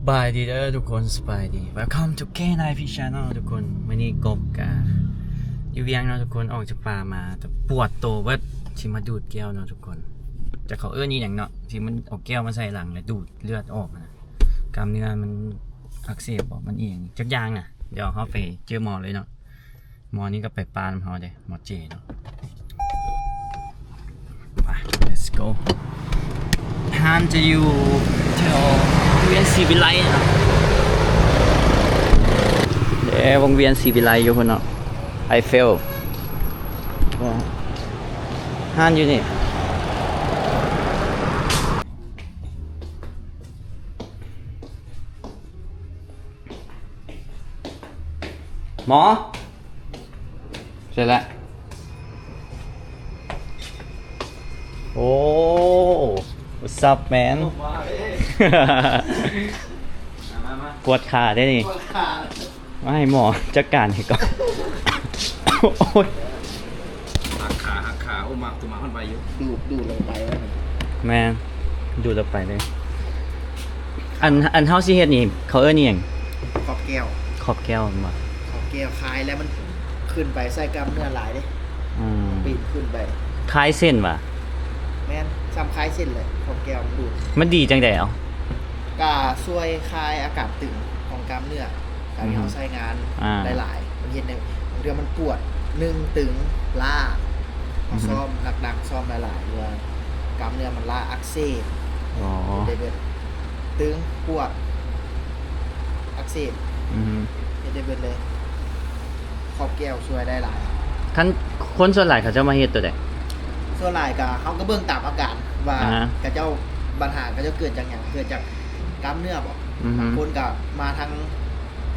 ສະບາຍດີເດີທຸກຄົນ ສະບາຍດີ Welcome to K nine P Channel ທຸກຄົນ. ມື້ນີ້ກົບກະຢູ່ວຽງເນາະທຸກຄົນ ອອກຈາກປ່າມາ ແຕ່ປວດໂຕເບິດ ຊິມາດູດແກ້ວເນາະທຸກຄົນ. ຈັກເຂົາເອີ້ນອີ່ຫຍັງເນາະ ທີ່ມັນເອົາແກ້ວມາໃສ່ຫຼັງ ແລ້ວດູດເລືອດອອກນະ ກ້າມເນື້ອມັນອັກເສບບໍ ມັນອີ່ຫຍັງຈັກຢ່າງນະ. ດຽວເຮົາໄປເຈີໝໍເລີຍເນາະ. ໝໍນີ້ກໍໄປປ່ານຳເຮົາເດ້ ໝໍເຈເນາະ. ໄປ let's go. ຮ້ານຈະຢູ່ແຖວວົງວຽນສີວິໄລເນາະ ເດ້ ວົງວຽນສີວິໄລຢູ່ພຸ້ນເນາະ ໄອເຟວ. ຮ້ານຢູ່ນີ້. ໝໍ ເສັດແລ້ວ. ໂອ້ What's up man? ປວດຂາເດ້ນີ້ ປວດຂາ ມາໃຫ້ໝໍຈັດການໃຫ້ກ່ອນ. ໂອ້ຍ ຫັກຂາ ຫັກຂາ. ໂອ້ ມາ ໂຕມາຮອດໄວຢູ່ ດູດ ດູດລົງໄປແລ້ວ. ແມ່ນ ດູດລົງໄປເລີຍ. ອັນ ອັນເຮົາຊິເຮັດນີ້ ເຂົາເອີ້ນອີ່ຫຍັງ? ຂອບແກ້ວ ຂອບແກ້ວແມ່ນບໍ່? ຂອບແກ້ວ ຄາຍແລ້ວມັນຂຶ້ນໄປໃສ່ກ້າມເນື້ອຫຼາຍເດ້. ອືມ ປີນຂຶ້ນໄປ ຄາຍເສັ້ນຫວາ? ແມ່ນ ສ່ຳຄາຍເສັ້ນແຫຼະ ຂອບແກ້ວມັນດູດ. ມັນດີຈັ່ງໃດເອົາ? ກະຊ່ວຍຄາຍອາການຕຶງຂອງກ້າມເນື້ອ ການທີ່ເຮົາໃຊ້ງານ ອ່າ ຫຼາຍໆ ມັນເຮັດໃຫ້ບາງເທື່ອມັນປວດ ໜຶ່ງ ຕຶງ ລ້າ. ເຮົາ ອືຮຶ ຊ້ອມໜັກໆ ຊ້ອມຫຼາຍໆ ຫຼືວ່າກ້າມເນື້ອມັນລ້າ ອັກເສບ. ອໍ ເຮັດໄດ້ເບິດ ຕຶງ ປວດ ອັກເສບ ອືຮຶ ເຮັດໄດ້ເບິດເລີຍ. ຂອບແກ້ວຊ່ວຍໄດ້ຫຼາຍ. ຄັນຄົນສ່ວນຫຼາຍເຂົາເຈົ້າມາເຮັດໂຕໃດ? ສ່ວນຫຼາຍກະ ເຮົາກະເບິ່ງຕາມອາການວ່າ ອ່າ ເຂົາເຈົ້າ ບັນຫາເຂົາເຈົ້າເກີດຈາກຫຍັງ? ເກີດຈາກກ້າມເນື້ອບໍ? ອືຮຶ ບາງຄົນກະມາທາງ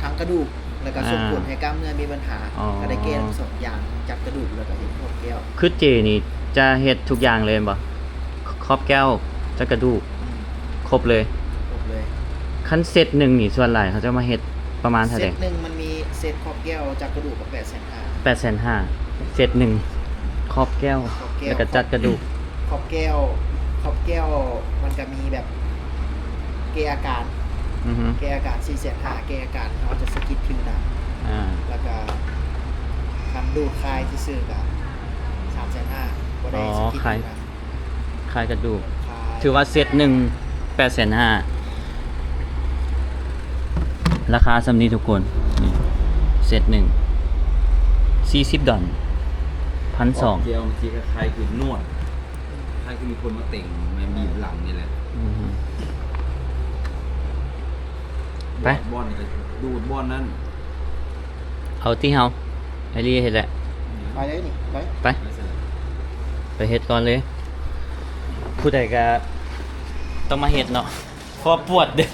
ທາງກະດູກ ແລ້ວກະ ອ່າ ສົ່ງຜົນໃຫ້ກ້າມເນື້ອມີບັນຫາ. ອໍ ກະໄດ້ແກ້ທັງສອງຢ່າງ ທັງຈັດກະດູກ ແລ້ວກະເຮັດຂອບແກ້ວ. ຄືເຈນີ້ຈະເຮັດທຸກຢ່າງເລີຍແມ່ນບໍ່? ຂອບແກ້ວ ຈັດກະດູກ ອືມ ຄົບເລີຍ? ຄົບເລີຍ. ຄັນເຊັດໜຶ່ງນີ້ ສ່ວນຫຼາຍເຂົາເຈົ້າມາເຮັດປະມານເທົ່າໃດ? ເຊັດໜຶ່ງມັນມີເຊັດຂອບແກ້ວ ຈັດກະດູກກະແປດແສນຫ້າ. ແປດແສນຫ້າ ເຊັດໜຶ່ງ ຂອບແກ້ວ ຂອບແກ້ວ ແລ້ວກະຈັດກະດູກ. ຂອບແກ້ວ ຂອບແກ້ວມັນກະມີແບບແກ້ອາການ ອືຮຶ ແກ້ອາການສີ່ແສນຫ້າ ແກ້ອາການເຮົາຈະສະກິດຜິວໜັງ ອ່າ ແລ້ວກະຄັນດູດຄາຍຊື່ໆກະສາມແສນຫ້າ ບໍ່ໄດ້ ອໍ ສະກິດ ຄາຍ ຜິວໜັງ. ຄາຍກະດູກ ຄາຍ ຖືວ່າເຊັດໜຶ່ງ ແປດແສນຫ້າ ລາຄາສ່ຳນີ້ທຸກຄົນ. ນີ້ ເຊັດໜຶ່ງ ສີ່ສິບດອນ ພັນສອງ. ຂອບແກ້ວມັນຊິຄ້າຍໆຄືນວດ ຄ້າຍຄືມີຄົນມາເຕັງ ແມ່ນບີບຫຼັງນີ້ແຫຼະ. ອືຮຶ ໄປ ບອນນີ້ກະດູດ ບອນນັ້ນ ເອົາຕິເຮົາ ໄອລີເຮັດແຫຼະ. ໄປເລີຍນີ້ ໄປ ໄປ ໄປເຮັດກ່ອນເລີຍ. ຜູ້ໃດກະຕ້ອງມາເຮັດເນາະ ເພາະວ່າປວດເດ້.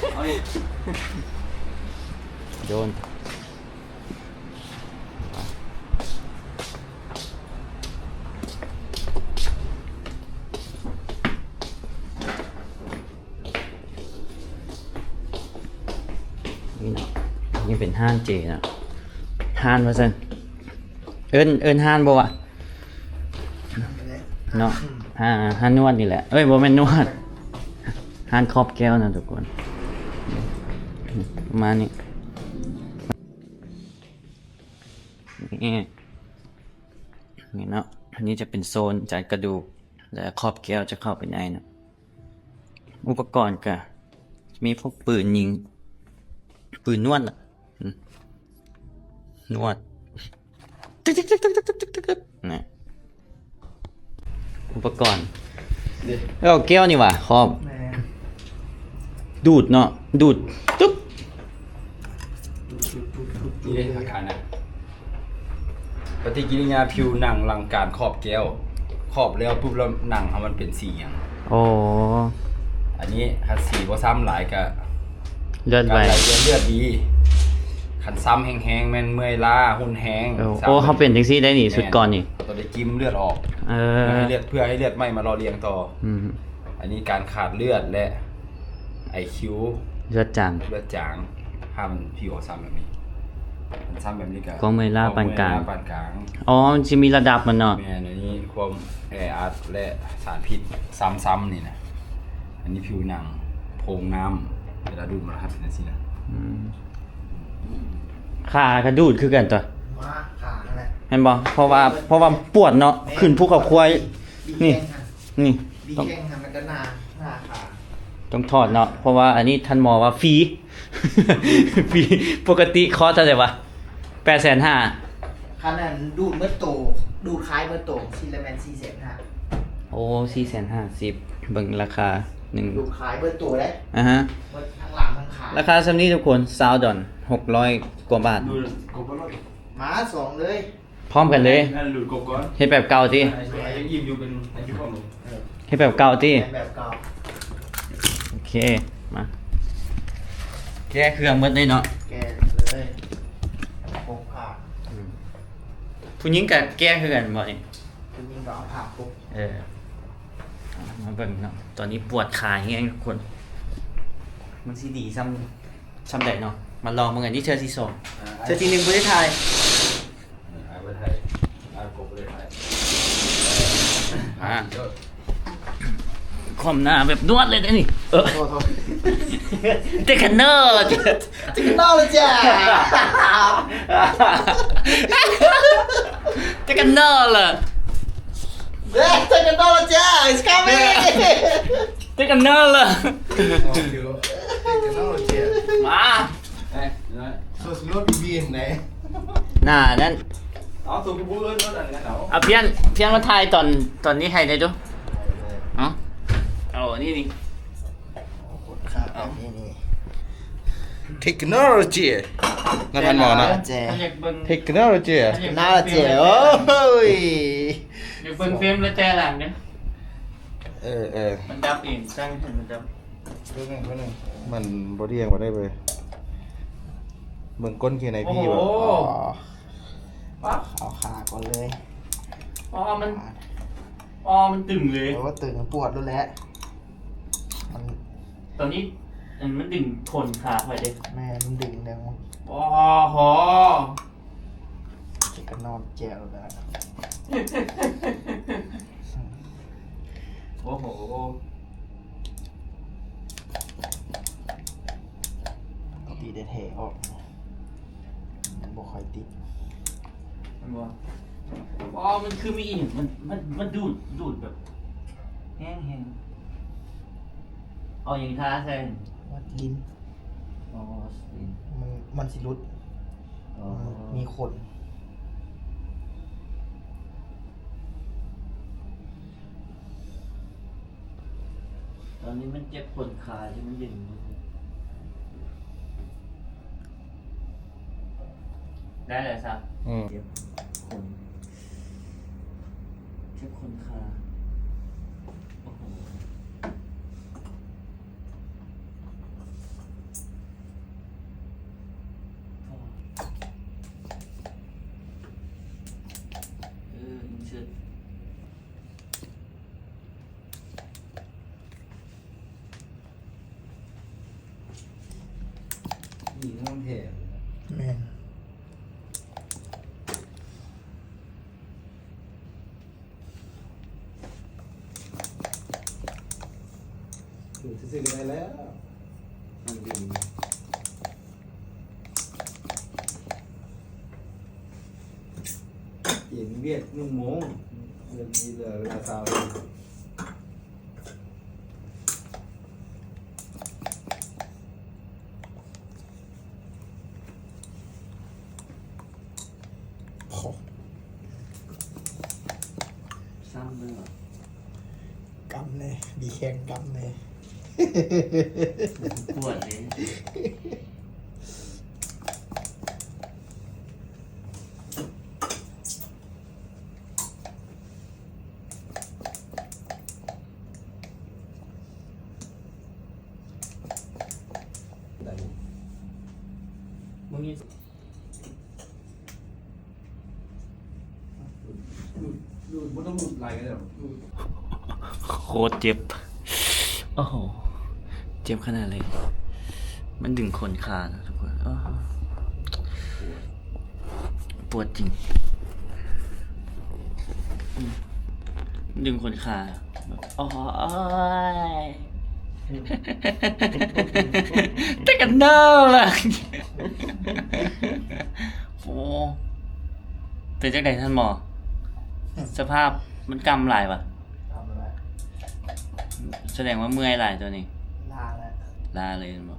ໂດນ ນີ້ເນາະ ນີ້ເປັນຮ້ານເຈເນາະ ຮ້ານວ່າຊັ້ນ ເອີ້ນ ເອີ້ນຮ້ານບໍ່ວະເນາະ? ຮ້ານ ຮ້ານນວດນີ້ແຫຼະ ເອີຍ ບໍ່ແມ່ນນວດ ຮ້ານຂອບແກ້ວນະທຸກຄົນ ປະມານນີ້. ນີ້ ນີ້ເນາະ ອັນນີ້ຈະເປັນໂຊນຈັດກະດູກ ແລະ ຂອບແກ້ວຈະເຂົ້າໄປໃນເນາະ. ອຸປະກອນກະມີພວກປືນຍິງ ປືນນວດລະ ອືມ ນວດ ຕຶກໆໆໆ ນະ ອຸປະກອນ ເອີ ເອົາແກ້ວນີ້ຫວາ ຂອບ ແມ່ນ ດູດເນາະ ດູດ ຕຶບ ນີ້ເດ້ ອາການນະ ປະຕິກິລິຍາຜິວໜັງຫຼັງການຂອບແກ້ວ ຂອບແລ້ວປຸບ ແລ້ວໜັງເຮົາມັນເປັນສີຫຍັງ? ອໍ ອັນນີ້ຄັນສີບໍ່ຊ້ຳຫຼາຍກະ ເລືອດໄວ ກະໄຫຼວຽນເລືອດດີ. ຄັນຊ້ຳແຮງໆ ແມ່ນເມື່ອຍລ້າຮຸນແຮງ. ໂອ້ ຊ້ຳ ໂອ້ ເຮົາເປັນຈັ່ງຊີ້ໄດ໋ນີ້ ແມ່ນ ຊຸດກ່ອນນີ້ ຕ້ອງໄດ້ຈິ້ມເລືອດອອກ ເອີ ເພື່ອໃຫ້ເລືອດ ເພື່ອໃຫ້ເລືອດໄໝ້ມາຫຼໍ່ລ້ຽງຕໍ່. ອືມ ອັນນີ້ການຂາດເລືອດ ແລະ ໄອຄິວ ເລືອດຈາງ ເລືອດຈາງ ຖ້າມັນຜິວຊ້ຳແບບນີ້ ມັນຊ້ຳແບບນີ້ກະ ຄວາມເມື່ອຍລ້າປານກາງ ຄວາມເມື່ອຍລ້າປານກາງ. ອໍ ມັນຊິມີລະດັບມັນເນາະ. ແມ່ນ ອັນນີ້ຄວາມແອອັດ ແລະ ສານພິດຊ້ຳໆນີ້ນະ. ອັນນີ້ຜິວໜັງ ໂພງນ້ຳ ເວລາດູດມັນຮັດເປັນຈັ່ງຊີ້ນະ. ອືມ ຂາກະດູດຄືກັນຕົວະ ມາຂາຫັ້ນແຫຼະ ແມ່ນບໍ່? ເພາະວ່າ ເພາະວ່າປວດເນາະ ແມ່ນ ຂຶ້ນພູເຂົາຄວາຍ ນີ້ ນີ້ ແຂ້ງຫັ້ນ ມັນກະໜ້າ ໜ້າຂາ ຕ້ອງຖອດເນາະ ເພາະວ່າອັນນີ້ທ່ານໝໍວ່າຟຣີ ຟຣີ. ປົກກະຕິຄອສເທົ່າໃດວະ? ແປດແສນຫ້າ. ຄັນນັ້ນດູດໝົດໂຕ ດູດຂາຍໝົດໂຕ ຊິລະແມ່ນສີ່ແສນຫ້າ. ໂອ້ ສີ່ແສນຫ້າສິບ ເບິ່ງລາຄາໜຶ່ງ ດູດຂາຍເບິດໂຕເດ້. ອາຮະ ເບິດທັງຫຼັງທັງຂາ ລາຄາຊ່ຳນີ້ທຸກຄົນ ຊາວດອນ ຫົກຮ້ອຍກວ່າບາດ. ດູດກົບກ່ອນໂລດ ມາສອງເລີຍ ພ້ອມກັນເລີຍ. ແມ່ນ ດູດກົບກ່ອນ ເຮັດແບບເກົ່າຕິ? ຍັງອີ່ມຢູ່ ເປັນ ເຮັດແບບເກົ່າຕິ? ແມ່ນແບບເກົ່າ. ໂອເຄ ມາ ແກະເຄື່ອງເບິດເລີຍເນາະ ແກະເລີຍ. ອືມ ຜູ້ຍິງກະແກະຄືກັນບໍ່ນີ້? ຜູ້ຍິງກະເອົາຜ້າປົກ. ເອີ ມາເບິ່ງເນາະ ຕອນນີ້ປວດຂາແຮງທຸກຄົນ. ມັນຊິດີຊ່ຳ ຊ່ຳໃດເນາະ? ມາລອງເບິ່ງອັນນີ້ເທື່ອທີສອງ. ອ່າ ເທື່ອທີໜຶ່ງບໍ່ໄດ້ຖ່າຍ. ເອີ ອ້າຍບໍ່ໄດ້ຖ່າຍ ອ້າຍກົບບໍ່ໄດ້ຖ່າຍ. ອ່າ ເດີ ຄວ່ຳໜ້າແບບນວດເລີຍເດ້ນີ້. ເອີ ໂທດ ໂທດ ເຕັກເຄໂນ ເຕັກເຄໂນໂລຈີ ເຕັກເຄໂນລະ ເຕັກເຄໂນໂລຈີ is coming. ເຕັກເຄໂນລະ ເຕັກເຄໂນໂລຈີ ມາ. ເອີ ໂຊສໂລດບີນໄດ ໜ້ານັ້ນ. ເອົາ ໂຊຄືບໍ່ເອີ້ນ ເອີ້ນອັນນັ້ນເອົາ. ເອົາ ພຽນ ພຽນມາຖ່າຍຕອນ ຕອນນີ້ໃຫ້ໄດ້ດູ. ເອົາ ເອົາ ນີ້ ນີ້ ເອົາ ເຕັກເຄໂນໂລຈີ ນະທ່ານໝໍນະ. ຢາກເບິ່ງເຕັກເຄໂນໂລຈີ ນະເຈ ໂອ້ຍ ຢາກເບິ່ງເຟມແລະແຕ່ຫຼັງເດ້. ເອີ ເອີ ມັນດັບເອງ ສ້າງໃຫ້ມັນດັບ. ເບິ່ງ ເບິ່ງ ມັນບໍ່ດຽງປານໃດເວີຍ. ເບິ່ງກົ້ນເຄໄນພີ ໂອ້ໂຫ ບໍ່? ອໍ ປັບ ເອົາຂາກ່ອນເລີຍ. ອໍ ມັນ ອໍ ມັນຕຶງເລີຍ. ໂອ້ ຕຶງ ປວດໂລດແຫຼະ. ມັນ ຕອນນີ້ ອັນ ມັນດຶງຂົນຂາຂ້ອຍເດ້. ແມ່ນ ມັນດຶງແລ້ວ. ອໍ ໂຫ ກະນອນແຈວແລ້ວ. ໂອ້ໂຫ ຕີແທ້ໆອອກ ມັນບໍ່ຄ່ອຍຕິດ. ມັນບໍ່ ອໍ ມັນຄືມີອີ່ຫຍັງ ມັນ ມັນ ມັນດູດ ດູດແບບແຮງໆ. ເອົາຫຍັງທາໃສ່? ວາສະລີນ. ອໍ ວາສະລີນ ມັນ ມັນຊິຫຼຸດ. ອໍ ມັນມີຂົນ. ຕອນນີ້ມັນເຈັບຂົນຂາທີ່ມັນດຶງ. ໄດ້ແລ້ວຊະ. ອືມ ເຈັບຂົນ ເຈັບຂົນຂາ. ໂອ້ໂຫ ເອີ ອິນເສີດ. ນີ້ຂອງແທ້. ແມ່ນ. ຖືກຊື່ໆກໍໄດ້ແລ້ວ. ມັນເປັນ ເປັນວຽກໜຶ່ງໂມງ ເດືອນນີ້ເຫຼືອເວລາຊາວນາທີ. ໂອ້ ຊ້ຳເລີຍຫວະ. ກຳແນ່ ບີແຄງກຳແນ່. ປວດເດ້. ໂຄດເຈັບ. ໂອ້ໂຫ ເຈັບຂະໜາດເລີຍ. ມັນດຶງຂົນຂານະທຸກຄົນ. ໂອ້ ປວດຈິງ. ອືມ ດຶງຂົນຂາ. ໂອ້ຍ. ແຕ່ກັນເນີລະ ໂອ້ ເປັນຈັ່ງໃດທ່ານໝໍ? ສະພາບມັນກຳຫຼາຍຫວາ? ກຳຫຼາຍ. ສະແດງວ່າເມື່ອຍຫຼາຍຕົວນີ້. ລ້າແລ້ວ. ລ້າເລີຍແມ່ນບໍ່?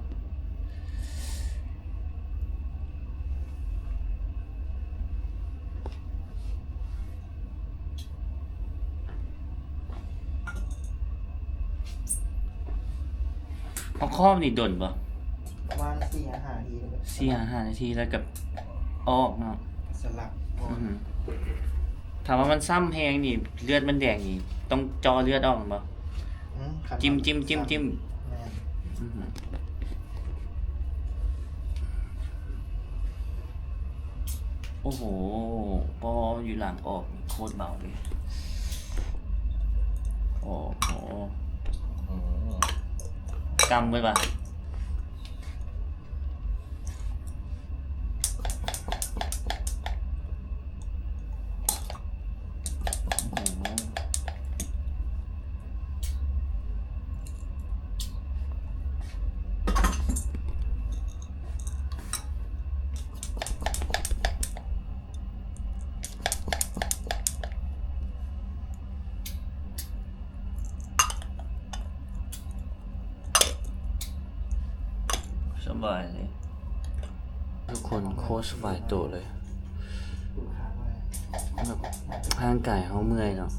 ເຮົາຄອບນີ້ດົນບໍ່? ປະມານສີ່ຫາຫ້ານາທີແລ້ວກໍ ສີ່ຫາຫ້ານາທີແລ້ວກໍອອກເນາະ. ສະຫຼັບອອກ. ອືມ ຖ້າວ່າມັນຊ້ຳແຮງນີ້ ເລືອດມັນແດງນີ້ ຕ້ອງເຈາະເລືອດອອກແມ່ນບໍ່? ອືມ ຈິ້ມ ຈິ້ມ ຈິ້ມ ຈິ້ມ. ແມ່ນ. ອືມ ໂອ້ໂຫ ພໍຢູ່ຫຼັງອອກໂຄດເບົາເລີຍ. ໂອ້ໂຫ ກຳເບິດວ່າ. ສະບາຍເລີຍທຸກຄົນ ໂຄດສະບາຍໂຕເລີຍ. ແບບຮ່າງກາຍເຮົາເມື່ອຍເນາະ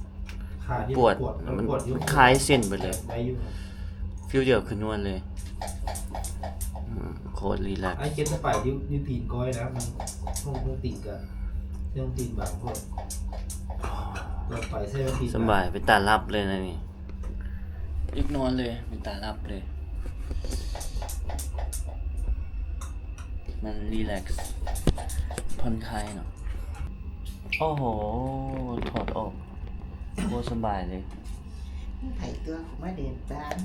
ຂາທີ່ ປວດ ປວດ ມັນ ປວດຢູ່ ມັນຄາຍເສັ້ນໄປເລີຍ ໄດ້ຢູ່. ຟີລດຽວຄືນວດເລີຍ. ອືມ ໂຄດຣີແລັກ. ອ້າຍເຈັບແຕ່ປາຍນິ້ວ ນິ້ວຕີນກ້ອຍນະ ມັນ ໂຮງຕີນກະ ໂຮງຕີນບາງໂພດ. ລອງໄປໃສ່ໂຮງຕີນ ສະບາຍ ເປັນຕາຫຼັບເລີຍນະນີ້. ຢາກນອນເລີຍ ເປັນຕາຫຼັບເລີຍ. ມັນຣີແລັກ ຜ່ອນຄາຍເນາະ. ໂອ້ໂຫ ຖອດອອກ ໂຄດສະບາຍເລີຍ. ໃຜຕົວະກູມາເດີນຕາມ.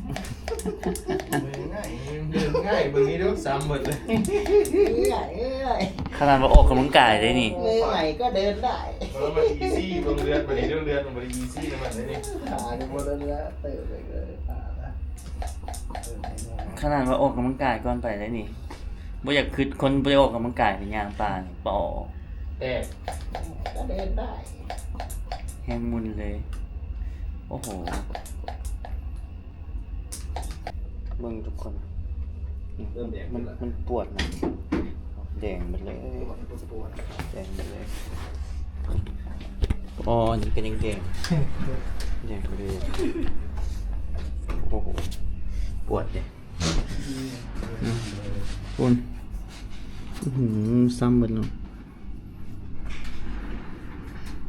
ເດີນງ່າຍ ເດີນງ່າຍ ເບິ່ງນີ້ດູ ຊ້ຳເບິດເລີຍ. ເອື້ອຍ ເອື້ອຍ ຂະໜາດວ່າອອກກຳລັງກາຍໄດ້ນີ້. ມືໃໝ່ກໍເດີນໄດ້. ເບິ່ງມັນອີຊີ ເບິ່ງເລືອດ ບັດນີ້ເລືອດ ເລືອດມັນບໍ່ໄດ້ອີຊີນຳມັນເດ້ນີ້. ຂານີ້ບໍ່ໄດ້ເລືອດ ເຕີບໄປເລີຍ ຂານະ. ຂະໜາດວ່າອອກກຳລັງກາຍກ່ອນໄປໄດ້ນີ້. ບໍ່ຢາກຄຶດ ຄົນບໍ່ໄດ້ອອກກຳລັງກາຍໄປຍ່າງປ່ານີ້ ປອ ແຕກ ກໍເດີນໄດ້ ແຮງໝຸ່ນເລີຍ. ໂອ້ໂຫ ເບິ່ງທຸກຄົນ ເລີ່ມແດງ ມັນ ແລ້ວ ມັນປວດນະ ແດງເບິດເລີຍ ປວດ ປວດ ແດງເບິດເລີຍ. ອໍ ອັນນີ້ກໍຍັງແດງ ແດງເບິດເລີຍ. ໂອ້ໂຫ ປວດເດ້. ອືມ ພຸ້ນ ອືຫື ຊ້ຳເບິດແລ້ວ.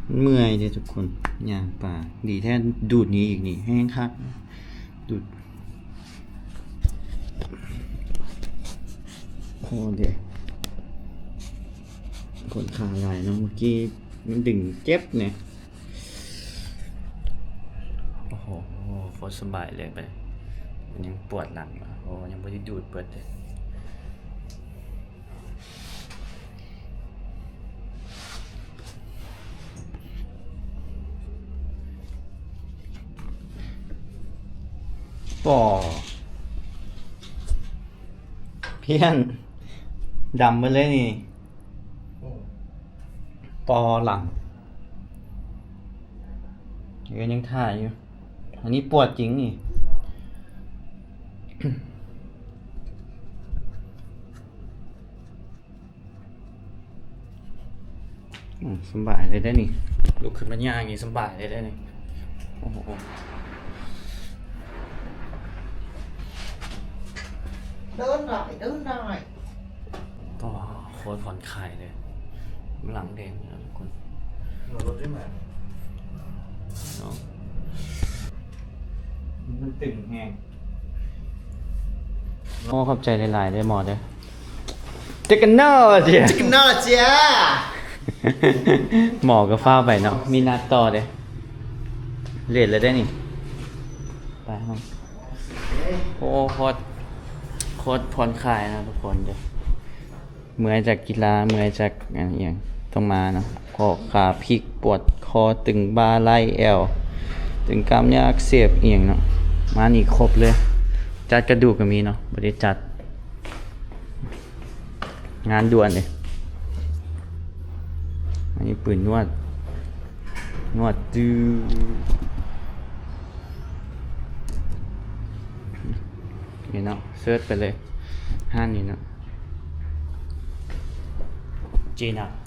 ມັນເມື່ອຍເດ້ທຸກຄົນ ຍ່າງປ່າ. ດີແທ້ດູດນີ້ອີກນີ້ ແຮງຄັກ ດູດ. ໂອ້ເດ້ ຄົນຂາຫຼາຍເນາະ ເມື່ອກີ້ມັນດຶງເຈັບແດ່. ໂອ້ໂຫ ໂຄດສະບາຍເລີຍ ໄປ ຍັງປວດຫຼັງ. ໂອ້ ຍັງບໍ່ໄດ້ດູດເບິດເດ້. ປອ ພຽນ ດຳເບິດເລີຍນີ້. ໂອ້ ປອຫຼັງ ເອີ ຍັງຖ່າຍຢູ່. ອັນນີ້ປວດຈິງນີ້. ອືມ ສຳບາຍເລີຍເດ້ນີ້ ລຸກຂຶ້ນມາຍ່າງນີ້ສຳບາຍເລີຍເດ້ນີ້. ໂອ້ໂຫ ເດີນໄດ້ ເດີນໄດ້. ອໍ ໂຄດຜ່ອນຄາຍເລີຍ ຫຼັງແດງເລີຍທຸກຄົນ. ເອົາລົດໄດ້ໄໝ? ເນາະ ມັນຕຶງແຮງ. ໂອ້ ຂອບໃຈຫຼາຍໆເດີໝໍເດີ. ເຈີກັນເນາະເຈ້ຍ ເຈີກັນເນາະເຈ້ຍ. ໝໍກໍຟ້າວໄປເນາະ ມີນັດຕໍ່ເດ້. ເລດແລ້ວເດ້ນີ້ ໄປເຮົາ. ໂອ້ ໂຄດ ໂຄດຜ່ອນຄາຍນະທຸກຄົນເດີ. ເມື່ອຍຈາກກິລາ ເມື່ອຍຈາກອັນອີ່ຫຍັງ ຕ້ອງມາເນາະ. ຂໍ້ຂາພິກ ປວດຄໍ ຕຶງບ່າໄຫຼ່ແອວ ຕຶງກ້າມເນື້ອອັກເສບອີ່ຫຍັງເນາະ ມານີ້ຄົບເລີຍ. ຈັດກະດູກກໍມີເນາະ ບໍ່ໄດ້ຈັດ ງານດ່ວນເດ້. ອັນນີ້ປືນນວດ ນວດ ຈື່ ນີ້ເນາະ ເສີດໄປເລີຍ ຮ້ານນີ້ເນາະ ຈີນອະ.